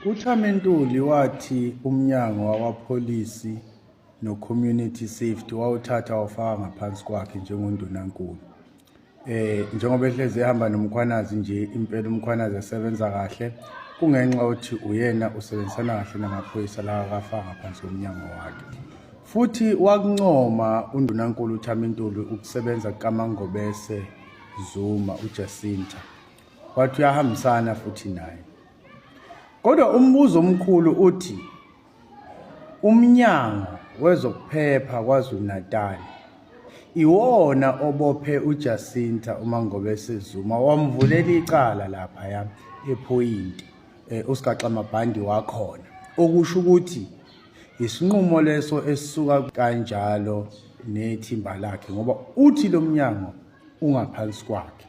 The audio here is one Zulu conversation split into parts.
UThami Ntuli wathi umnyango wakwaPolice no-Community Safety wawuthatha wawufaka ngaphansi kwakhe njengondunankulu. Njengoba ehlezi ehamba noMkhwanazi nje, impela uMkhwanazi esebenza kahle, kungenxa yokuthi uyena usebenzisana kahle namaphoyisa lawa akafaka ngaphansi komnyango wakhe. Futhi wakuncoma undunankulu uThami Ntuli ukusebenza kukaMangobese Zuma uJacinta. Wathi uyahambisana futhi naye. Kodwa umbuzo omkhulu uthi umnyango wezokuphepha KwaZulu-Natal iwona obophe uJacinta uMangobese Zuma, wamvulela icala laphaya ePhoyinti, usigaxa mabhandi wakhona, okusho ukuthi isinqumo leso esisuka kanjalo nethimba lakhe, ngoba uthi lo mnyango ungaphansi kwakhe.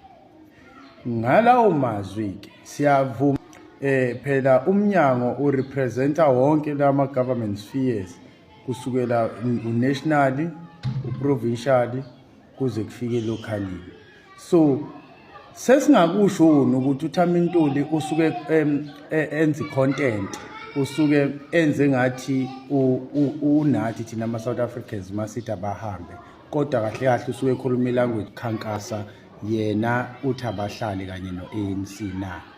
Ngalawo mazwi-ke siyavuma, phela umnyango urepresenta wonke lama government spheres, kusukela unationally, uprovincially, kuze kufike locally. So sesingakusho ukuthi uThami Ntuli usuke enza content, usuke enze ngathi unathi thina ama South Africans masithi abahambe, kodwa kahle kahle usuke ekhuluma ilanguage khankasa, yena uthi abahlali kanye no-ANC na.